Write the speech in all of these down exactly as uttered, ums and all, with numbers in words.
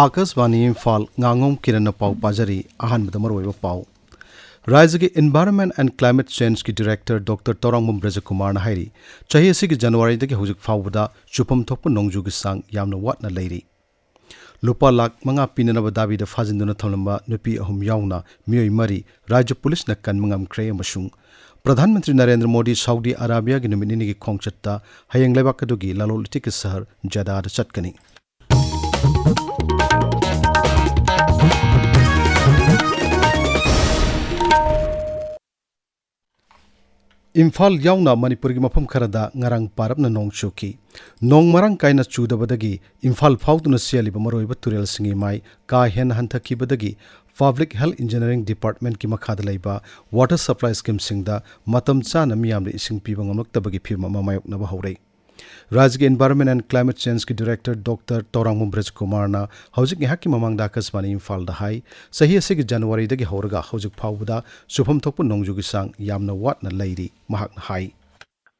ꯑꯥꯀꯥꯁꯕꯥꯅꯤ ꯏꯝꯐꯥꯜ, ꯉꯥꯉꯣꯝ ꯀꯤꯔꯟꯅ ꯄꯥꯎ ꯄꯥꯖꯔꯤ꯫ ꯑꯍꯥꯟꯕꯗ ꯃꯔꯨꯑꯣꯏꯕ ꯄꯥꯎ꯫ ꯔꯥꯖ꯭ꯌꯒꯤ Environment and Climate Changeꯀꯤ Director Doctor Tourangbam ꯕ꯭ꯔꯖꯀꯨꯃꯥꯔꯅ ꯍꯥꯏꯔꯤ, ꯆꯍꯤ ꯑꯁꯤꯒꯤ ꯖꯅꯋꯥꯔꯤꯗꯒꯤ ꯍꯧꯖꯤꯛ ꯐꯥꯎꯕꯗ ꯆꯨꯐꯝ ꯊꯣꯛꯄ ꯅꯣꯡꯖꯨꯒꯤ ꯆꯥꯡ ꯌꯥꯝꯅ ꯋꯥꯠꯅ ꯂꯩꯔꯤ꯫ ꯂꯨꯄꯥ ꯂꯥꯈ ꯃꯉꯥ ꯄꯤꯅꯅꯕ ꯗꯥꯕꯤꯗ ꯐꯥꯖꯤꯟꯗꯨꯅ ꯊꯝꯂꯝꯕ ꯅꯨꯄꯤ ꯑꯍꯨꯝ ꯌꯥꯎꯅ ꯃꯤꯑꯣꯏ ꯃꯔꯤ ꯔꯥꯖ꯭ꯌ ꯄꯨꯂꯤꯁꯅ ꯀꯟꯕ ꯉꯝꯈ꯭ꯔꯦ ꯑꯃꯁꯨꯡ ꯄ꯭ꯔꯙꯥꯟ ꯃꯟꯇ꯭ꯔꯤ ꯅꯔꯦꯟꯗ꯭ꯔ ꯃꯣꯗꯤ ꯁꯥꯎꯗꯤ ꯑꯔꯥꯕꯤꯌꯥꯒꯤ ꯅꯨꯃꯤꯠ ꯅꯤꯅꯤꯒꯤ ꯈꯣꯡꯆꯠꯇ ꯍꯌꯦꯡ ꯂꯩꯕꯥꯛ ꯑꯗꯨꯒꯤ ꯂꯂꯣꯟ ꯏꯇꯤꯛꯀꯤ ꯁꯍꯔ ꯖꯗꯥꯗ ꯆꯠꯀꯅꯤ꯫ ꯏꯝꯐꯥꯜ ꯌꯥꯎꯅ ꯃꯅꯤꯄꯨꯔꯒꯤ ꯃꯐꯝ ꯈꯔꯗ ꯉꯔꯥꯡ ꯄꯥꯔꯞꯅ ꯅꯣꯡ ꯆꯨꯈꯤ꯫ ꯅꯣꯡ ꯃꯔꯥꯡ ꯀꯥꯏꯅ ꯆꯨꯗꯕꯗꯒꯤ ꯏꯝꯐꯥꯜ ꯐꯥꯎꯗꯨꯅ ꯆꯦꯜꯂꯤꯕ ꯃꯔꯨꯑꯣꯏꯕ ꯇꯨꯔꯦꯜꯁꯤꯡꯒꯤ ꯃꯥꯏ ꯀꯥ ꯍꯦꯟꯅ ꯍꯟꯊꯈꯤꯕꯗꯒꯤ Public Health Engineering Departmentꯀꯤ ꯃꯈꯥꯗ ꯂꯩꯕ water supply schemeꯁꯤꯡꯗ ꯃꯇꯝ ꯆꯥꯅ ꯃꯤꯌꯥꯝꯗ ꯏꯁꯤꯡ ꯄꯤꯕ ꯉꯝꯂꯛꯇꯕꯒꯤ ꯐꯤꯚꯝ ꯑꯃ ꯃꯥꯌꯣꯛꯅꯕ ꯍꯧꯔꯦ꯫ ꯔꯥꯖ꯭ꯌꯒꯤ Environment and Climate Changeꯀꯤ Director Doctor Tourangbam ꯕ꯭ꯔꯖꯀꯨꯃꯥꯔꯅ ꯍꯧꯖꯤꯛ ꯉꯥꯏꯍꯥꯛꯀꯤ ꯃꯃꯥꯡꯗ ꯑꯥꯀꯥꯁꯕꯥꯅꯤ ꯏꯝꯐꯥꯜꯗ ꯍꯥꯏ, ꯆꯍꯤ ꯑꯁꯤꯒꯤ ꯖꯅꯋꯥꯔꯤꯗꯒꯤ ꯍꯧꯔꯒ ꯍꯧꯖꯤꯛ ꯐꯥꯎꯕꯗ ꯆꯨꯐꯝ ꯊꯣꯛꯄ ꯅꯣꯡꯖꯨꯒꯤ ꯆꯥꯡ ꯌꯥꯝꯅ ꯋꯥꯠꯅ ꯂꯩꯔꯤ꯫ ꯃꯍꯥꯛꯅ ꯍꯥꯏ,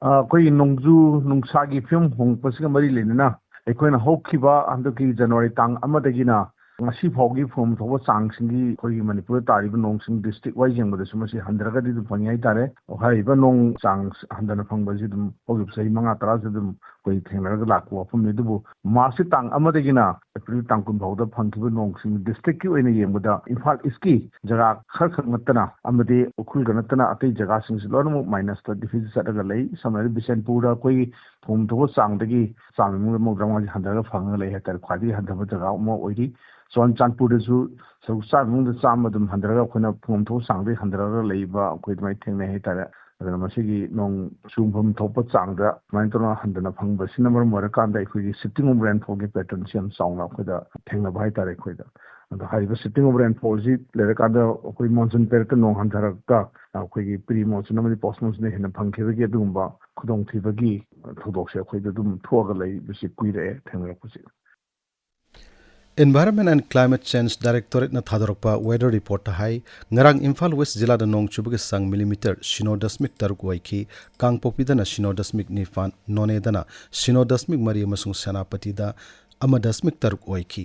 ꯑ, ꯑꯩꯈꯣꯏꯒꯤ ꯅꯣꯡꯖꯨ ꯅꯨꯡꯁꯥꯒꯤ ꯐꯤꯕꯝ ꯍꯣꯡꯂꯛꯄꯁꯤꯒ ꯃꯔꯤ ꯂꯩꯅꯅ ꯑꯩꯈꯣꯏꯅ ꯍꯧꯈꯤꯕ ꯍꯟꯗꯛꯀꯤ ꯖꯅꯋꯥꯔꯤ ꯇꯥꯡ ꯑꯃꯗꯒꯤꯅ ꯉꯁꯤ ꯐꯥꯎꯒꯤ ꯐꯪꯐꯝ ꯊꯣꯛꯄ ꯆꯥꯡꯁꯤꯡꯒꯤ ꯑꯩꯈꯣꯏꯒꯤ ꯃꯅꯤꯄꯨꯔꯗ ꯇꯥꯔꯤꯕ ꯅꯣꯡꯁꯤꯡ district wise ꯌꯦꯡꯕꯗꯁꯨ ꯃꯁꯤ ꯍꯟꯊꯔꯒꯗꯤ ꯑꯗꯨꯝ ꯐꯪꯉꯤ ꯍꯥꯏꯇꯥꯔꯦ꯫ ꯍꯥꯏꯔꯤꯕ ꯅꯣꯡ ꯆꯥꯡ ꯍꯟꯊꯅ ꯐꯪꯕꯁꯤ ꯑꯗꯨꯝ ꯍꯧꯈꯤꯕ ꯆꯍꯤ ꯃꯉꯥ ꯇꯔꯥꯁꯤꯗ ꯑꯗꯨꯝ ꯑꯩꯈꯣꯏ ꯊꯦꯡꯅꯔꯒ ꯂꯥꯛꯄ ꯋꯥꯐꯝꯅꯤ꯫ ꯑꯗꯨꯕꯨ ꯃꯥꯔꯆꯀꯤ ꯇꯥꯡ ꯑꯃꯗꯒꯤꯅ ꯑꯦꯄ꯭ꯔꯤꯜ ꯇꯥꯡ ꯀꯨꯟ ꯐꯥꯎꯗ ꯐꯪꯈꯤꯕ ꯅꯣꯡꯁꯤꯡ districtꯀꯤ ꯑꯣꯏꯅ ꯌꯦꯡꯕꯗ ꯏꯝꯐꯥꯜ Eastꯀꯤ ꯖꯒꯥ ꯈꯔꯈꯛ ꯅꯠꯇꯅ ꯑꯃꯗꯤ ꯎꯈ꯭ꯔꯨꯜꯒ ꯅꯠꯇꯅ ꯑꯇꯩ ꯖꯒꯥꯁꯤꯡꯁꯤ ꯂꯣꯏꯅꯃꯛ minusꯇ deficit ꯆꯠꯂꯒ ꯂꯩ꯫ ꯁꯝꯅ ꯍꯥꯏꯔꯕꯗ ꯕꯤꯁꯦꯟꯄꯨꯔꯗ ꯑꯩꯈꯣꯏꯒꯤ ꯐꯪꯐꯝ ꯊꯣꯛꯄ ꯆꯥꯡꯗꯒꯤ ꯆꯥꯝꯃ ꯃꯅꯨꯡꯗ ꯃꯧꯗ꯭ꯔꯥ ꯃꯉꯥꯁꯤ ꯍꯟꯊꯔꯒ ꯐꯪꯉꯒ ꯂꯩ ꯍꯥꯏꯇꯥꯔꯦ꯫ ꯈ꯭ꯋꯥꯏꯗꯒꯤ ꯍꯟꯊꯕ ꯖꯒꯥ ꯑꯃ ꯑꯣꯏꯔꯤ꯫ ꯆꯨꯔꯥꯟ-, ꯆꯨꯔꯥꯟꯄꯨꯔꯗꯁꯨ ꯁꯔꯨꯛ ꯆꯥꯝꯃ ꯃꯅꯨꯡꯗ ꯆꯥꯝꯃ ꯑꯗꯨꯝ ꯍꯟꯊꯔꯒ ꯑꯩꯈꯣꯏꯅ ꯐꯪꯐꯝ ꯊꯣꯛꯄ ꯆꯥꯡꯗꯒꯤ ꯍꯟꯊꯔꯒ ꯂꯩꯕ ꯑꯩꯈꯣꯏ ꯑꯗꯨꯃꯥꯏꯅ ꯊꯦꯡꯅꯩ ꯍꯥꯏꯇꯥꯔꯦ꯫ ꯑꯗꯨꯅ ꯃꯁꯤꯒꯤ ꯅꯣꯡ ꯆꯨꯐꯝ ꯊꯣꯛꯄ ꯆꯥꯡꯗ ꯑꯗꯨꯃꯥꯏꯅ ꯇꯧꯅ ꯍꯟꯊꯅ ꯐꯪꯕꯁꯤꯅ ꯃꯔꯝ ꯑꯣꯏꯔꯀꯥꯟꯗ ꯑꯩꯈꯣꯏꯒꯤ shifting of rainfallꯒꯤ patternꯁꯤ ꯌꯥꯝ ꯆꯥꯎꯅ ꯑꯩꯈꯣꯏꯗ ꯊꯦꯡꯅꯕ ꯍꯥꯏꯇꯥꯔꯦ ꯑꯩꯈꯣꯏꯗ꯫ ꯑꯗꯣ ꯍꯥꯏꯔꯤꯕ shifting of rainfallꯁꯤ ꯂꯩꯔꯀꯥꯟꯗ ꯑꯩꯈꯣꯏ monsoon periodꯇ ꯅꯣꯡ ꯍꯟꯊꯔꯛꯇ ꯑꯩꯈꯣꯏꯒꯤ pre monsoon ꯑꯃꯗꯤ post monsoonꯅ ꯍꯦꯟꯅ ꯐꯪꯈꯤꯕꯒꯤ ꯑꯗꯨꯒꯨꯝꯕ ꯈꯨꯗꯣꯡꯊꯤꯕꯒꯤ ꯊꯧꯗꯣꯛꯁꯦ ꯑꯩꯈꯣꯏꯗ ꯑꯗꯨꯝ ꯊꯣꯛꯑꯒ ꯂꯩꯕꯁꯤ ꯀꯨꯏꯔꯛꯑꯦ ꯊꯦꯡꯅꯔꯛꯄꯁꯤ꯫ Environment and Climate Change Directorateꯅ ꯊꯥꯗꯣꯔꯛꯄ weather reportꯇ ꯍꯥꯏ, ꯉꯔꯥꯡ ꯏꯝꯐꯥꯜ West ꯖꯤꯂꯥꯗ ꯅꯣꯡ ꯆꯨꯕꯒꯤ ꯆꯥꯡ millimetre ꯁꯤꯅꯣ ꯗꯁꯃꯤꯛ ꯇꯔꯨꯛ ꯑꯣꯏꯈꯤ, ꯀꯥꯡꯄꯣꯛꯄꯤꯗꯅ ꯁꯤꯅꯣ ꯗꯁꯃꯤꯛ ꯅꯤꯄꯥꯟ, ꯅꯣꯅꯦꯗꯅ ꯁꯤꯅꯣ ꯗꯁꯃꯤꯛ ꯃꯔꯤ ꯑꯃꯁꯨꯡ ꯁꯦꯅꯥꯄꯇꯤꯗ ꯑꯃ ꯗꯁꯃꯤꯛ ꯇꯔꯨꯛ ꯑꯣꯏꯈꯤ꯫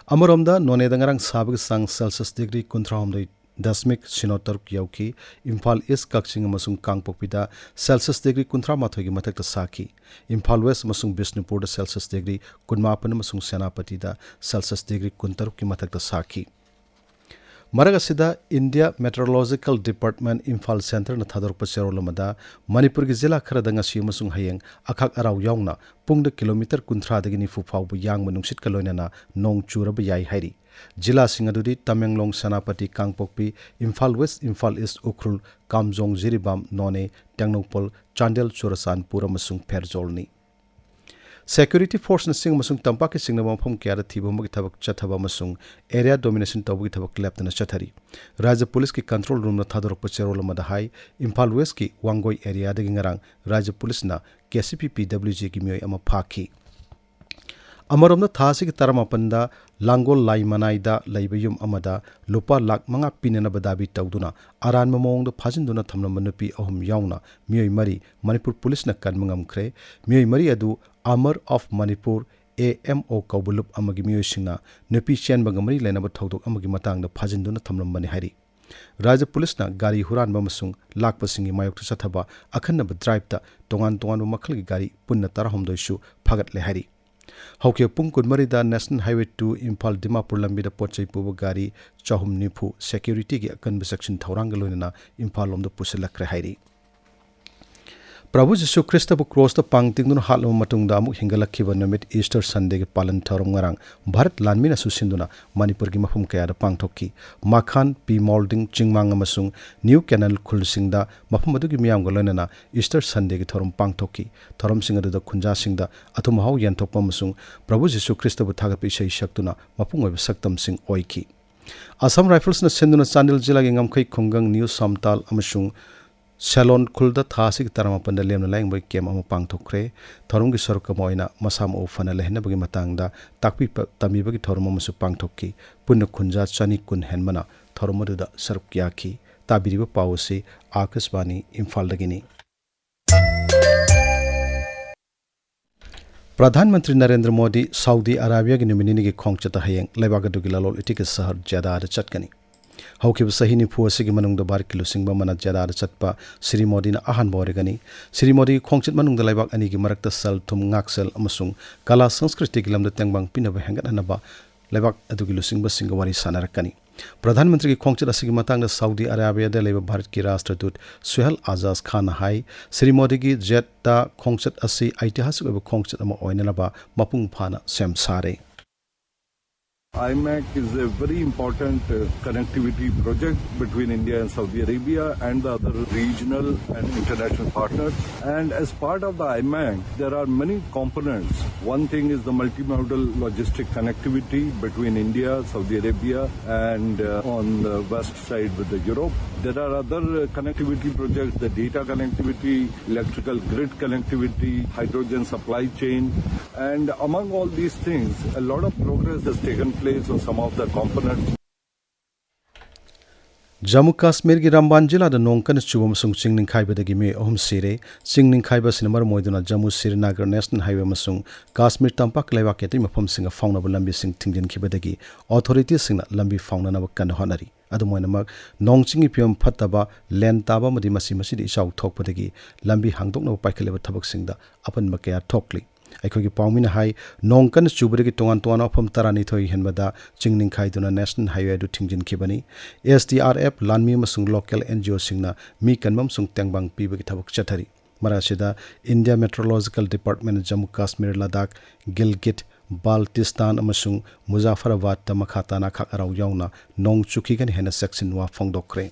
ꯑꯃꯔꯣꯝꯗ, ꯅꯣꯅꯦꯗ ꯉꯔꯥꯡ ꯁꯥꯕꯒꯤ ꯆꯥꯡ ꯁꯦꯜꯁꯤꯌꯁ ꯗꯤꯒ꯭ꯔꯤ ꯀꯨꯟꯊ꯭ꯔꯥ ꯍꯨꯝꯗꯣꯏ ꯗꯁꯃꯤꯛ ꯁꯤꯅꯣ ꯇꯔꯨꯛ ꯌꯧꯈꯤ꯫ ꯏꯝꯐꯥꯜ ꯏꯁ, ꯀꯛꯆꯤꯡ ꯑꯃꯁꯨꯡ ꯀꯥꯡꯄꯣꯛꯄꯤꯗ ꯁꯦꯜꯁꯤꯌꯁ ꯗꯤꯒ꯭ꯔꯤ ꯀꯨꯟꯊ꯭ꯔꯥ ꯃꯥꯊꯣꯏꯒꯤ ꯃꯊꯛꯇ ꯁꯥꯈꯤ꯫ ꯏꯝꯐꯥꯜ ꯋꯦꯁ ꯑꯃꯁꯨꯡ ꯕꯤꯁꯅꯨꯄꯨꯔꯗ ꯁꯦꯜꯁꯤꯌꯁ ꯗꯤꯒ꯭ꯔꯤ ꯀꯨꯟꯃꯥꯄꯟ ꯑꯃꯁꯨꯡ ꯁꯦꯅꯥꯄꯇꯤꯗ ꯁꯦꯜꯁꯤꯌꯁ ꯗꯤꯒ꯭ꯔꯤ ꯀꯨꯟꯇꯔꯨꯛꯀꯤ ꯃꯊꯛꯇ ꯁꯥꯈꯤ꯫ ꯃꯔꯛ ꯑꯁꯤꯗ, ꯏꯟꯗꯤꯌꯥ ꯃꯦꯇ꯭ꯔꯣꯂꯣꯖꯤꯀꯦꯜ ꯗꯤꯄꯥꯔꯠꯃꯦꯟ ꯏꯝꯐꯥꯜ ꯁꯦꯟꯇꯔꯅ ꯊꯥꯗꯣꯔꯛꯄ ꯆꯦꯔꯣꯜ ꯑꯃꯗ, ꯃꯅꯤꯄꯨꯔꯒꯤ ꯖꯤꯂꯥ ꯈꯔꯗ ꯉꯁꯤ ꯑꯃꯁꯨꯡ ꯍꯌꯦꯡ ꯑꯈꯥꯛ ꯑꯔꯥꯎ ꯌꯥꯎꯅ ꯄꯨꯡꯗ ꯀꯤꯂꯣꯃꯤꯇꯔ ꯀꯨꯟꯊ꯭ꯔꯥꯗꯒꯤ ꯅꯤꯐꯨ ꯐꯥꯎꯕ ꯌꯥꯡꯕ ꯅꯨꯡꯁꯤꯠꯀ ꯂꯣꯏꯅꯅ ꯅꯣꯡ ꯆꯨꯔꯕ ꯌꯥꯏ ꯍꯥꯏꯔꯤ꯫ ꯖꯤꯂꯥꯁꯤꯡ ꯑꯗꯨꯗꯤ ꯇꯃꯦꯡꯂꯣꯡ, ꯁꯦꯅꯥꯄꯇꯤ, ꯀꯥꯡꯄꯣꯛꯄꯤ, ꯏꯝꯐꯥꯜ ꯋꯦꯁ, ꯏꯝꯐꯥꯜ ꯏꯁ, ꯎꯈ꯭ꯔꯨꯜ, ꯀꯥꯝꯖꯣꯡ, ꯖꯤꯔꯤꯕꯥꯝ, ꯅꯣꯅꯦ, ꯇꯦꯡꯅꯧꯄꯜ, ꯆꯥꯟꯗꯦꯜ, ꯆꯨꯔꯆꯥꯟꯄꯨꯔ ꯑꯃꯁꯨꯡ ꯐꯦꯔꯖꯣꯜꯅꯤ꯫ ꯁꯦꯀ꯭ꯌꯨꯔꯤꯇꯤ ꯐꯣꯔꯁꯅ ꯆꯤꯡ ꯑꯃꯁꯨꯡ ꯇꯝꯄꯥꯛꯀꯤ ꯆꯤꯡꯅꯕ ꯃꯐꯝ ꯀꯌꯥꯗ ꯊꯤꯕ ꯍꯨꯝꯕꯒꯤ ꯊꯕꯛ ꯆꯠꯊꯕ ꯑꯃꯁꯨꯡ ꯑꯦꯔꯤꯌꯥ ꯗꯣꯃꯤꯅꯦꯁꯟ ꯇꯧꯕꯒꯤ ꯊꯕꯛ ꯂꯦꯞꯇꯅ ꯆꯠꯊꯔꯤ꯫ ꯔꯥꯖ꯭ꯌ ꯄꯨꯂꯤꯁꯀꯤ ꯀꯟꯇ꯭ꯔꯣꯜ ꯔꯨꯝꯅ ꯊꯥꯗꯣꯔꯛꯄ ꯆꯦꯔꯣꯜ ꯑꯃꯗ ꯍꯥꯏ, ꯏꯝꯐꯥꯜ ꯋꯦꯁꯀꯤ ꯋꯥꯡꯒꯣꯏ ꯑꯦꯔꯤꯌꯥꯗꯒꯤ ꯉꯔꯥꯡ ꯔꯥꯖ꯭ꯌ ꯄꯨꯂꯤꯁꯅ ꯀꯦ ꯁꯤ ꯄꯤ ꯄꯤ ꯗꯕ꯭ꯂꯤꯎ ꯖꯤꯒꯤ ꯃꯤꯑꯣꯏ ꯑꯃ ꯐꯥꯈꯤ꯫ ꯑꯃꯔꯣꯝꯗ, ꯊꯥ ꯑꯁꯤꯒꯤ ꯇꯔꯥꯃꯥꯄꯟꯗ ꯂꯥꯡꯒꯣꯜ ꯂꯥꯏꯃꯅꯥꯏꯗ ꯂꯩꯕ ꯌꯨꯝ ꯑꯃꯗ ꯂꯨꯄꯥ ꯂꯥꯈ ꯃꯉꯥ ꯄꯤꯅꯅꯕ ꯗꯥꯕꯤ ꯇꯧꯗꯨꯅ ꯑꯔꯥꯟꯕ ꯃꯑꯣꯡꯗ ꯐꯥꯖꯤꯟꯗꯨꯅ ꯊꯝꯂꯝꯕ ꯅꯨꯄꯤ ꯑꯍꯨꯝ ꯌꯥꯎꯅ ꯃꯤꯑꯣꯏ ꯃꯔꯤ ꯃꯅꯤꯄꯨꯔ ꯄꯨꯂꯤꯁꯅ ꯀꯟꯕ ꯉꯝꯈ꯭ꯔꯦ꯫ ꯃꯤꯑꯣꯏ ꯃꯔꯤ ꯑꯗꯨ ꯑꯃꯔ of Manipur, A M O, ꯀꯧꯕ ꯂꯨꯞ ꯑꯃꯒꯤ ꯃꯤꯑꯣꯏꯁꯤꯡꯅ ꯅꯨꯄꯤ ꯆꯦꯟꯕꯒ ꯃꯔꯤ ꯂꯩꯅꯕ ꯊꯧꯗꯣꯛ ꯑꯃꯒꯤ ꯃꯇꯥꯡꯗ ꯐꯥꯖꯤꯟꯗꯨꯅ ꯊꯝꯂꯝꯕꯅꯤ ꯍꯥꯏꯔꯤ꯫ ꯔꯥꯖ꯭ꯌ ꯄꯨꯂꯤꯁꯅ ꯒꯥꯔꯤ ꯍꯨꯔꯥꯟꯕ ꯑꯃꯁꯨꯡ ꯂꯥꯛꯄꯁꯤꯡꯒꯤ ꯃꯥꯌꯣꯛꯇ ꯆꯠꯊꯕ ꯑꯈꯟꯅꯕ ꯗ꯭ꯔꯥꯏꯚꯇ ꯇꯣꯉꯥꯟ ꯇꯣꯉꯥꯟꯕ ꯃꯈꯜꯒꯤ ꯒꯥꯔꯤ ꯄꯨꯟꯅ ꯇꯔꯥꯍꯨꯝꯗꯣꯏꯁꯨ ꯐꯥꯒꯠꯂꯦ ꯍꯥꯏꯔꯤ꯫ ꯍꯧꯈꯤꯕ ꯄꯨꯡ ꯀꯨꯟꯃꯔꯤꯗ national highway two Imphal Dimapur ꯂꯝꯕꯤꯗ ꯄꯣꯠ ꯆꯩ ꯄꯨꯕ ꯒꯥꯔꯤ ꯆꯍꯨꯝ ꯅꯤꯐꯨ ꯁꯦꯀ꯭ꯌꯨꯔꯤꯇꯤꯒꯤ ꯑꯀꯟꯕ ꯆꯦꯛꯁꯤꯟ ꯊꯧꯔꯥꯡꯒ ꯂꯣꯏꯅꯅ ꯏꯝꯐꯥꯜ ꯂꯣꯝꯗ ꯄꯨꯁꯤꯜꯂꯛꯈ꯭ꯔꯦ ꯍꯥꯏꯔꯤ꯫ ꯄ꯭ꯔꯚꯨ ꯖꯤꯁꯨ ꯈ꯭ꯔꯤꯁꯇꯕꯨ ꯀ꯭ꯔꯣꯁꯇ ꯄꯥꯡ ꯇꯤꯡꯗꯨꯅ ꯍꯥꯠꯂꯕ ꯃꯇꯨꯡꯗ ꯑꯃꯨꯛ ꯍꯤꯡꯒꯠꯂꯛꯈꯤꯕ ꯅꯨꯃꯤꯠ ꯏꯁꯇꯔ ꯁꯟꯗꯦꯒꯤ ꯄꯥꯂꯟ ꯊꯧꯔꯝ ꯉꯔꯥꯡ ꯚꯥꯔꯠ ꯂꯥꯟꯃꯤꯅꯁꯨ ꯁꯤꯟꯗꯨꯅ ꯃꯅꯤꯄꯨꯔꯒꯤ ꯃꯐꯝ ꯀꯌꯥꯗ ꯄꯥꯡꯊꯣꯛꯈꯤ꯫ ꯃꯈꯥꯟ, ꯄꯤ ꯃꯣꯜꯗꯤꯡ, ꯆꯤꯡꯃꯥꯡ ꯑꯃꯁꯨꯡ ꯅ꯭ꯌꯨ ꯀꯦꯅꯦꯜ ꯈꯨꯜꯁꯤꯡꯗ ꯃꯐꯝ ꯑꯗꯨꯒꯤ ꯃꯤꯌꯥꯝꯒ ꯂꯣꯏꯅꯅ ꯏꯁꯇꯔ ꯁꯟꯗꯦꯒꯤ ꯊꯧꯔꯝ ꯄꯥꯡꯊꯣꯛꯈꯤ꯫ ꯊꯧꯔꯝꯁꯤꯡ ꯑꯗꯨꯗ ꯈꯨꯟꯖꯥꯁꯤꯡꯗ ꯑꯊꯨꯝ ꯑꯍꯥꯎ ꯌꯦꯟꯊꯣꯛꯄ ꯑꯃꯁꯨꯡ ꯄ꯭ꯔꯚꯨ ꯖꯤꯁꯨ ꯈ꯭ꯔꯤꯁꯇꯕꯨ ꯊꯥꯒꯠꯄ ꯏꯁꯩ ꯁꯛꯇꯨꯅ ꯃꯄꯨꯡ ꯑꯣꯏꯕ ꯁꯛꯇꯝꯁꯤꯡ ꯑꯣꯏꯈꯤ꯫ ꯑꯁꯥꯝ ꯔꯥꯏꯐꯜꯁꯅ ꯁꯤꯟꯗꯨꯅ ꯆꯥꯟꯗꯦꯜ ꯖꯤꯂꯥꯒꯤ ꯉꯝꯈꯩ ꯈꯨꯡꯒꯪ, ꯅ꯭ꯌꯨ ꯁꯝꯇꯥꯜ ꯑꯃꯁꯨꯡ ꯁꯦꯂꯣꯟ ꯈꯨꯜꯗ ꯊꯥ ꯑꯁꯤꯒꯤ ꯇꯔꯥꯃꯥꯄꯟꯗ ꯂꯦꯝꯅ ꯂꯥꯌꯦꯡꯕꯒꯤ ꯀꯦꯝꯞ ꯑꯃ ꯄꯥꯡꯊꯣꯛꯈ꯭ꯔꯦ꯫ ꯊꯧꯔꯝꯒꯤ ꯁꯔꯨꯛ ꯑꯃ ꯑꯣꯏꯅ ꯃꯁꯥ ꯃꯎ ꯐꯅ ꯂꯩꯍꯟꯅꯕꯒꯤ ꯃꯇꯥꯡꯗ ꯇꯥꯛꯄꯤ ꯄ-, ꯇꯝꯕꯤꯕꯒꯤ ꯊꯧꯔꯝ ꯑꯃꯁꯨ ꯄꯥꯡꯊꯣꯛꯈꯤ꯫ ꯄꯨꯟꯅ ꯈꯨꯟꯖꯥ ꯆꯅꯤ ꯀꯨꯟ ꯍꯦꯟꯕꯅ ꯊꯧꯔꯝ ꯑꯗꯨꯗ ꯁꯔꯨꯛ ꯌꯥꯈꯤ꯫ ꯇꯥꯕꯤꯔꯤꯕ ꯄꯥꯎ ꯑꯁꯤ ꯑꯥꯀꯥꯁꯕꯥꯅꯤ ꯏꯝꯐꯥꯜꯗꯒꯤꯅꯤ꯫ ꯄ꯭ꯔꯙꯥꯟ ꯃꯟꯇ꯭ꯔꯤ ꯅꯔꯦꯟꯗ꯭ꯔ ꯃꯣꯗꯤ ꯁꯥꯎꯗꯤ ꯑꯔꯥꯕꯤꯌꯥꯒꯤ ꯅꯨꯃꯤꯠ ꯅꯤꯅꯤꯒꯤ ꯈꯣꯡꯆꯠꯇ ꯍꯌꯦꯡ ꯂꯩꯕꯥꯛ ꯑꯗꯨꯒꯤ ꯂꯂꯣꯟ ꯏꯇꯤꯛꯀꯤ ꯁꯍꯔ ꯖꯦꯗꯥꯗ ꯆꯠꯀꯅꯤ꯫ ꯍꯧꯈꯤꯕ ꯆꯍꯤ ꯅꯤꯐꯨ ꯑꯁꯤꯒꯤ ꯃꯅꯨꯡꯗ ꯚꯥꯔꯠꯀꯤ ꯂꯨꯆꯤꯡꯕ ꯑꯃꯅ ꯖꯦꯗꯥꯗ ꯆꯠꯄ ꯁ꯭ꯔꯤ ꯃꯣꯗꯤꯅ ꯑꯍꯥꯟꯕ ꯑꯣꯏꯔꯒꯅꯤ꯫ ꯁ꯭ꯔꯤ ꯃꯣꯗꯤꯒꯤ ꯈꯣꯡꯆꯠ ꯃꯅꯨꯡꯗ ꯂꯩꯕꯥꯛ ꯑꯅꯤꯒꯤ ꯃꯔꯛꯇ ꯁꯦꯜ ꯊꯨꯝ, ꯉꯥꯛꯁꯦꯜ ꯑꯃꯁꯨꯡ ꯀꯂꯥ ꯁꯪꯁꯀ꯭ꯔꯤꯇꯤꯒꯤ ꯂꯝꯗ ꯇꯦꯡꯕꯥꯡ ꯄꯤꯅꯕ ꯍꯦꯟꯒꯠꯍꯟꯅꯕ ꯂꯩꯕꯥꯛ ꯑꯗꯨꯒꯤ ꯂꯨꯆꯤꯡꯕꯁꯤꯡꯒ ꯋꯥꯔꯤ ꯁꯥꯟꯅꯔꯛꯀꯅꯤ꯫ ꯄ꯭ꯔꯙꯥꯟ ꯃꯟꯇ꯭ꯔꯤꯒꯤ ꯈꯣꯡꯆꯠ ꯑꯁꯤꯒꯤ ꯃꯇꯥꯡꯗ ꯁꯥꯎꯗꯤ ꯑꯔꯥꯕꯤꯌꯥꯗ ꯂꯩꯕ ꯚꯥꯔꯠꯀꯤ ꯔꯥꯁꯇ꯭ꯔꯗꯨꯠ ꯁꯨꯍꯦꯜ ꯑꯖꯥꯖ ꯈꯥꯟꯅ ꯍꯥꯏ, ꯁ꯭ꯔꯤ ꯃꯣꯗꯤꯒꯤ ꯖꯦꯗꯥ ꯈꯣꯡꯆꯠ ꯑꯁꯤ ꯑꯩꯇꯤꯍꯥꯁꯤꯛ ꯑꯣꯏꯕ ꯈꯣꯡꯆꯠ ꯑꯃ ꯑꯣꯏꯅꯅꯕ ꯃꯄꯨꯡ ꯐꯥꯅ ꯁꯦꯝ ꯁꯥꯔꯦ꯫ IMAC is a very important uh, connectivity project between India and Saudi Arabia and the other regional and international partners. And as part of the IMAC, there are many components. One thing is the multimodal logistic connectivity between India, Saudi Arabia, and uh, on the west side with the Europe. There are other uh, connectivity projects, the data connectivity, electrical grid connectivity, hydrogen supply chain, and among all these things, a lot of progress has taken place on some of the components. Jammu ꯀꯥꯁꯃꯤꯔꯒꯤ ꯔꯝꯕꯥꯟ ꯖꯤꯂꯥꯗ ꯅꯣꯡ ꯀꯟꯅ ꯆꯨꯕ ꯑꯃꯁꯨꯡ ꯆꯤꯡ ꯅꯤꯡꯈꯥꯏꯕꯗꯒꯤ ꯃꯤꯑꯣꯏ ꯑꯍꯨꯝ ꯁꯤꯔꯦ꯫ ꯆꯤꯡ ꯅꯤꯡꯈꯥꯏꯕ ꯑꯁꯤꯅ ꯃꯔꯝ ꯑꯣꯏꯗꯨꯅ ꯖꯝꯃꯨ ꯁ꯭ꯔꯤꯅꯒꯔ ꯅꯦꯁꯅꯦꯜ ꯍꯥꯏꯋꯦ ꯑꯃꯁꯨꯡ ꯀꯥꯁꯃꯤꯔ ꯇꯝꯄꯥꯛ ꯂꯩꯕꯥꯛꯀꯤ ꯑꯇꯩ ꯃꯐꯝꯁꯤꯡꯒ ꯐꯥꯎꯅꯕ ꯂꯝꯕꯤꯁꯤꯡ ꯊꯤꯡꯖꯤꯟꯈꯤꯕꯗꯒꯤ ꯑꯣꯊꯣꯔꯤꯇꯤꯁꯤꯡꯅ ꯂꯝꯕꯤ ꯐꯥꯎꯅꯅꯕ ꯀꯟꯅ ꯍꯣꯠꯅꯔꯤ꯫ ꯑꯗꯨꯝ ꯑꯣꯏꯅꯃꯛ, ꯅꯣꯡ ꯆꯤꯡꯒꯤ ꯐꯤꯕꯝ ꯐꯠꯇꯕ, ꯂꯦꯟ ꯇꯥꯕ ꯑꯃꯗꯤ ꯃꯆꯤ ꯃꯆꯤꯗ ꯏꯆꯥꯎ ꯊꯣꯛꯄꯗꯒꯤ ꯂꯝꯕꯤ ꯍꯥꯡꯗꯣꯛꯅꯕ ꯄꯥꯏꯈꯠꯂꯤꯕ ꯊꯕꯛꯁꯤꯡꯗ ꯑꯄꯟꯕ ꯀꯌꯥ ꯊꯣꯛꯂꯤ꯫ ꯑꯩꯈꯣꯏꯒꯤ ꯄꯥꯎꯃꯤꯅ ꯍꯥꯏ, ꯅꯣꯡ ꯀꯟꯅ ꯆꯨꯕꯗꯒꯤ ꯇꯣꯉꯥꯟ ꯇꯣꯉꯥꯟꯕ ꯃꯐꯝ ꯇꯔꯥꯅꯤꯊꯣꯏ ꯍꯦꯟꯕꯗ ꯆꯤꯡ ꯅꯤꯡꯈꯥꯏꯗꯨꯅ ꯅꯦꯁꯅꯦꯜ ꯍꯥꯏꯋꯦ ꯑꯗꯨ ꯊꯤꯡꯖꯤꯟꯈꯤꯕꯅꯤ꯫ ꯑꯦꯁ ꯗꯤ ꯑꯥꯔ ꯑꯦꯐ, ꯂꯥꯟꯃꯤ ꯑꯃꯁꯨꯡ ꯂꯣꯀꯦꯜ ꯑꯦꯟ ꯖꯤ ꯑꯣꯁꯤꯡꯅ ꯃꯤ ꯀꯟꯕ ꯑꯃꯁꯨꯡ ꯇꯦꯡꯕꯥꯡ ꯄꯤꯕꯒꯤ ꯊꯕꯛ ꯆꯠꯊꯔꯤ꯫ ꯃꯔꯛ ꯑꯁꯤꯗ, ꯏꯟꯗꯤꯌꯥ ꯃꯦꯇ꯭ꯔꯣꯂꯣꯖꯤꯀꯦꯜ ꯗꯤꯄꯥꯔꯠꯃꯦꯟꯠꯅ ꯖꯝꯃꯨ ꯀꯥꯁꯃꯤꯔ, ꯂꯗꯥꯈ, ꯒꯤꯜꯒꯤꯠ, ꯕꯥꯜꯇꯤꯁꯇꯥꯟ ꯑꯃꯁꯨꯡ ꯃꯨꯖꯥꯐꯔꯥꯕꯥꯗꯇ ꯃꯈꯥ ꯇꯥꯅ ꯑꯈꯥꯛ ꯑꯔꯥꯎ ꯌꯥꯎꯅ ꯅꯣꯡ ꯆꯨꯈꯤꯒꯅꯤ ꯍꯥꯏꯅ ꯆꯦꯛꯁꯤꯟꯋꯥ ꯐꯣꯡꯗꯣꯛꯈ꯭ꯔꯦ꯫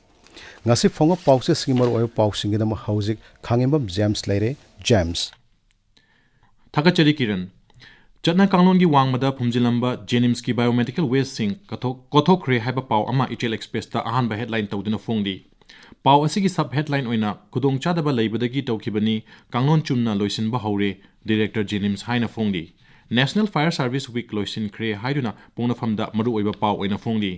ꯉꯁꯤ ꯐꯣꯡꯕ ꯄꯥꯎꯆꯦꯁꯤꯡꯒꯤ ꯃꯔꯨꯑꯣꯏꯕ ꯄꯥꯎꯁꯤꯡꯒꯤꯗꯃꯛ ꯍꯧꯖꯤꯛ ꯈꯥꯉꯦꯝꯕꯝ ꯖꯦꯝꯁ ꯂꯩꯔꯦ꯫ ꯖꯦꯝꯁ꯫ ꯊꯥꯒꯠꯆꯔꯤ ꯀꯤꯔꯟ꯫ ꯆꯠꯅ ꯀꯥꯡꯂꯣꯟꯒꯤ ꯋꯥꯡꯃꯗ ꯐꯨꯝꯖꯤꯜꯂꯝꯕ ꯖꯦꯅꯤꯝꯁꯀꯤ ꯕꯥꯏꯑꯣꯃꯦꯗꯤꯀꯦꯜ ꯋꯦꯁꯁꯤꯡ ꯀꯠꯊꯣꯛ-, ꯀꯣꯠꯊꯣꯛꯈ꯭ꯔꯦ ꯍꯥꯏꯕ ꯄꯥꯎ ꯑꯃ ꯏꯆꯦꯜ ꯑꯦꯛꯁꯄ꯭ꯔꯦꯁꯇ ꯑꯍꯥꯟꯕ ꯍꯦꯗꯂꯥꯏꯟ ꯇꯧꯗꯨꯅ ꯐꯣꯡꯂꯤ꯫ ꯄꯥꯎ ꯑꯁꯤꯒꯤ ꯁꯕ ꯍꯦꯗꯂꯥꯏꯟ ꯑꯣꯏꯅ "ꯈꯨꯗꯣꯡꯆꯥꯗꯕ ꯂꯩꯕꯗꯒꯤ ꯇꯧꯈꯤꯕꯅꯤ, ꯀꯥꯡꯂꯣꯟ ꯆꯨꯝꯅ ꯂꯣꯏꯁꯤꯟꯕ ꯍꯧꯔꯦ, ꯗꯤꯔꯦꯛꯇꯔ ꯖꯦꯅꯤꯝꯁ" ꯍꯥꯏꯅ ꯐꯣꯡꯂꯤ꯫ ꯅꯦꯁꯅꯦꯜ ꯐꯥꯌꯔ ꯁꯥꯔꯚꯤꯁ ꯋꯤꯛ ꯂꯣꯏꯁꯤꯟꯈ꯭ꯔꯦ ꯍꯥꯏꯗꯨꯅ ꯄꯣꯛꯅꯐꯝꯗ ꯃꯔꯨꯑꯣꯏꯕ ꯄꯥꯎ ꯑꯣꯏꯅ ꯐꯣꯡꯂꯤ꯫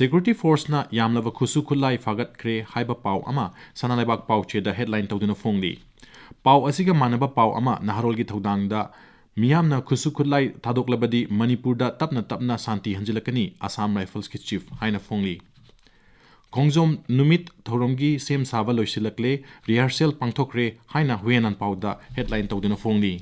ꯁꯦꯀ꯭ꯌꯨꯔꯤꯇꯤ ꯐꯣꯔꯁꯅ ꯌꯥꯝꯂꯕ ꯈꯨꯠꯁꯨ ꯈꯨꯠꯂꯥꯏ ꯐꯥꯒꯠꯈ꯭ꯔꯦ ꯍꯥꯏꯕ ꯄꯥꯎ ꯑꯃ ꯁꯅꯥ ꯂꯩꯕꯥꯛ ꯄꯥꯎꯆꯦꯗ ꯍꯦꯗꯂꯥꯏꯟ ꯇꯧꯗꯨꯅ ꯐꯣꯡꯂꯤ꯫ ꯄꯥꯎ ꯑꯁꯤꯒ ꯃꯥꯟꯅꯕ ꯄꯥꯎ ꯑꯃ ꯅꯍꯥꯔꯣꯜꯒꯤ ꯊꯧꯗꯥꯡꯗ ꯃꯤꯌꯥꯝꯅ ꯈꯨꯠꯁꯨ ꯈꯨꯠꯂꯥꯏ ꯊꯥꯗꯣꯛꯂꯕꯗꯤ ꯃꯅꯤꯄꯨꯔꯗ ꯇꯞꯅ ꯇꯞꯅ ꯁꯥꯟꯇꯤ ꯍꯟꯖꯤꯜꯂꯛꯀꯅꯤ, ꯑꯁꯥꯝ ꯔꯥꯏꯐꯜꯁꯀꯤ ꯆꯤꯐ ꯍꯥꯏꯅ ꯐꯣꯡꯂꯤ꯫ ꯈꯣꯡꯖꯣꯝ ꯅꯨꯃꯤꯠ ꯊꯧꯔꯝꯒꯤ ꯁꯦꯝ ꯁꯥꯕ ꯂꯣꯏꯁꯤꯜꯂꯛꯂꯦ, ꯔꯤꯍꯔꯁꯦꯜ ꯄꯥꯡꯊꯣꯛꯈ꯭ꯔꯦ ꯍꯥꯏꯅ ꯍꯨꯌꯦꯟ ꯑꯟꯄꯥꯎꯗ ꯍꯦꯗꯂꯥꯏꯟ ꯇꯧꯗꯨꯅ ꯐꯣꯡꯂꯤ꯫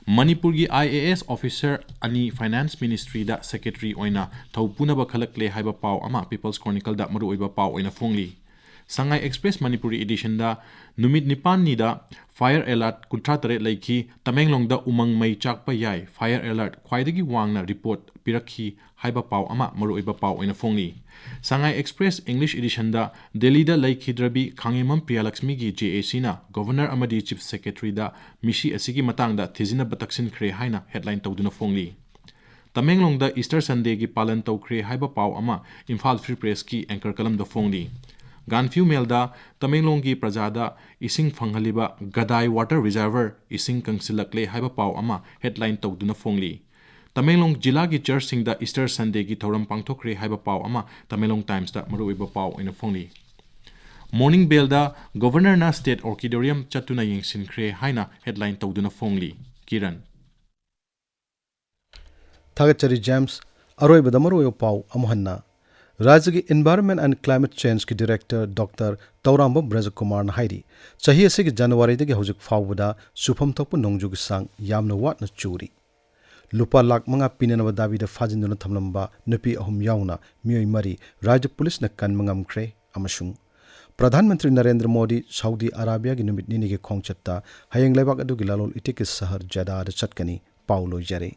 ꯃꯅꯤꯄꯨꯔꯒꯤ ꯑꯥꯏ ꯑꯦ ꯑꯦꯁ ꯑꯣꯐꯤꯁꯔ ꯑꯅꯤ ꯐꯥꯏꯅꯥꯟꯁ ꯃꯤꯅꯤꯁꯇ꯭ꯔꯤꯗ ꯁꯦꯀ꯭ꯔꯦꯇꯔꯤ ꯑꯣꯏꯅ ꯊꯧ ꯄꯨꯅꯕ ꯈꯜꯂꯛꯂꯦ ꯍꯥꯏꯕ ꯄꯥꯎ ꯑꯃ ꯄꯤꯄꯜꯁ ꯀ꯭ꯔꯣꯅꯤꯀꯜꯗ ꯃꯔꯨꯑꯣꯏꯕ ꯄꯥꯎ ꯑꯣꯏꯅ ꯐꯣꯡꯂꯤ꯫ ꯁꯉꯥꯏ ꯑꯦꯛꯁꯄ꯭ꯔꯦꯁ ꯃꯅꯤꯄꯨꯔꯤ ꯏꯗꯤꯁꯟꯗ ꯅꯨꯃꯤꯠ ꯅꯤꯄꯥꯟꯅꯤꯗ ꯐꯥꯌꯔ ꯑꯦꯂꯥꯔꯠ ꯀꯨꯟꯊ꯭ꯔꯥ ꯇꯔꯦꯠ ꯂꯩꯈꯤ, ꯇꯃꯦꯡꯂꯣꯡꯗ ꯎꯃꯪ ꯃꯩ ꯆꯥꯛꯄ ꯌꯥꯏ, ꯐꯥꯌꯔ ꯑꯦꯂꯥꯔꯠ ꯈ꯭ꯋꯥꯏꯗꯒꯤ ꯋꯥꯡꯅ ꯔꯤꯄꯣꯔꯠ ꯄꯤꯔꯛꯈꯤ ꯍꯥꯏꯕ ꯄꯥꯎ ꯑꯃ ꯃꯔꯨꯑꯣꯏꯕ ꯄꯥꯎ ꯑꯣꯏꯅ ꯐꯣꯡꯂꯤ꯫ ꯁꯉꯥꯏ ꯑꯦꯛꯁꯄ꯭ꯔꯦꯁ ꯏꯪꯂꯤꯁ ꯏꯗꯤꯁꯟꯗ ꯗꯦꯜꯂꯤꯗ ꯂꯩꯈꯤꯗ꯭ꯔꯕꯤ ꯈꯥꯉꯦꯝꯕꯝ ꯄ꯭ꯔꯤꯌꯥꯂꯛꯁꯃꯤꯒꯤ ꯖꯦ ꯑꯦ ꯁꯤꯅ ꯒꯣꯚꯔꯅꯔ ꯑꯃꯗꯤ ꯆꯤꯐ ꯁꯦꯀ꯭ꯔꯦꯇꯔꯤꯗ ꯃꯤꯁꯤ ꯑꯁꯤꯒꯤ ꯃꯇꯥꯡꯗ ꯊꯤꯖꯤꯟꯅꯕ ꯇꯛꯁꯤꯟꯈ꯭ꯔꯦ ꯍꯥꯏꯅ ꯍꯦꯗꯂꯥꯏꯟ ꯇꯧꯗꯨꯅ ꯐꯣꯡꯂꯤ꯫ ꯇꯃꯦꯡꯂꯣꯡꯗ ꯏꯁꯇꯔ ꯁꯟꯗꯦꯒꯤ ꯄꯥꯂꯟ ꯇꯧꯈ꯭ꯔꯦ ꯍꯥꯏꯕ ꯄꯥꯎ ꯑꯃ ꯏꯝꯐꯥꯜ ꯐ꯭ꯔꯤ ꯄ꯭ꯔꯦꯁꯀꯤ ꯑꯦꯡꯀꯔ ꯀꯂꯝꯗ ꯐꯣꯡꯂꯤ꯫ ꯒꯥꯟꯐ꯭ꯌꯨ ꯃꯦꯜꯗ ꯇꯃꯦꯡꯂꯣꯡꯒꯤ ꯄ꯭ꯔꯖꯥꯗ ꯏꯁꯤꯡ ꯐꯪꯍꯜꯂꯤꯕ ꯒꯗꯥꯏ ꯋꯥꯇꯔ ꯔꯤꯖꯔꯚꯔ ꯏꯁꯤꯡ ꯀꯪꯁꯤꯜꯂꯛꯂꯦ ꯍꯥꯏꯕ ꯄꯥꯎ ꯑꯃ ꯍꯦꯗꯂꯥꯏꯟ ꯇꯧꯗꯨꯅ ꯐꯣꯡꯂꯤ꯫ ꯇꯃꯦꯡꯂꯣꯡ ꯖꯤꯂꯥꯒꯤ ꯆꯔꯆꯁꯤꯡꯗ ꯏꯁꯇꯔ ꯁꯟꯗꯦꯒꯤ ꯊꯧꯔꯝ ꯄꯥꯡꯊꯣꯛꯈ꯭ꯔꯦ ꯍꯥꯏꯕ ꯄꯥꯎ ꯑꯃ ꯇꯃꯦꯡꯂꯣꯡ ꯇꯥꯏꯝꯁꯇ ꯃꯔꯨꯑꯣꯏꯕ ꯄꯥꯎ ꯑꯣꯏꯅ ꯐꯣꯡꯂꯤ꯫ ꯃꯣꯔꯅꯤꯡ ꯕꯦꯜꯗ ꯒꯣꯚꯔꯅꯔꯅ ꯁ꯭ꯇꯦꯠ ꯑꯣꯔꯀꯤꯗꯣꯔꯤꯌꯝ ꯆꯠꯇꯨꯅ ꯌꯦꯡꯁꯤꯟꯈ꯭ꯔꯦ ꯍꯥꯏꯅ ꯍꯦꯗꯂꯥꯏꯟ ꯇꯧꯗꯨꯅ ꯐꯣꯡꯂꯤ꯫ ꯀꯤꯔꯟ꯫ ꯊꯥꯒꯠꯆꯔꯤ ꯖꯦꯝꯁ꯫ ꯑꯔꯣꯏꯕꯗ ꯃꯔꯨꯑꯣꯏꯕ ꯄꯥꯎ ꯑꯃꯨꯛ ꯍꯟꯅ꯫ ꯔꯥꯖ꯭ꯌꯒꯤ Environment and Climate Changeꯀꯤ Director Doctor ꯇꯧꯔꯥꯝꯕꯝ ꯕ꯭ꯔꯖꯀꯨꯃꯥꯔꯅ ꯍꯥꯏꯔꯤ, ꯆꯍꯤ ꯑꯁꯤꯒꯤ ꯖꯅꯋꯥꯔꯤꯗꯒꯤ ꯍꯧꯖꯤꯛ ꯐꯥꯎꯕꯗ ꯆꯨꯐꯝ ꯊꯣꯛꯄ ꯅꯣꯡꯖꯨꯒꯤ ꯆꯥꯡ ꯌꯥꯝꯅ ꯋꯥꯠꯅ ꯆꯨꯔꯤ꯫ ꯂꯨꯄꯥ ꯂꯥꯈ ꯃꯉꯥ ꯄꯤꯅꯅꯕ ꯗꯥꯕꯤꯗ ꯐꯥꯖꯤꯟꯗꯨꯅ ꯊꯝꯂꯝꯕ ꯅꯨꯄꯤ ꯑꯍꯨꯝ ꯌꯥꯎꯅ ꯃꯤꯑꯣꯏ ꯃꯔꯤ ꯔꯥꯖ꯭ꯌ ꯄꯨꯂꯤꯁꯅ ꯀꯟꯕ ꯉꯝꯈ꯭ꯔꯦ꯫ ꯑꯃꯁꯨꯡ ꯄ꯭ꯔꯙꯥꯟ ꯃꯟꯇ꯭ꯔꯤ ꯅꯔꯦꯟꯗ꯭ꯔ ꯃꯣꯗꯤ ꯁꯥꯎꯗꯤ ꯑꯔꯥꯕꯤꯌꯥꯒꯤ ꯅꯨꯃꯤꯠ ꯅꯤꯅꯤꯒꯤ ꯈꯣꯡꯆꯠꯇ ꯍꯌꯦꯡ ꯂꯩꯕꯥꯛ ꯑꯗꯨꯒꯤ ꯂꯂꯣꯟ ꯏꯇꯤꯛꯀꯤ ꯁꯍꯔ ꯖꯦꯗꯥꯗ ꯆꯠꯀꯅꯤ꯫ ꯄꯥꯎ ꯂꯣꯏꯖꯔꯦ꯫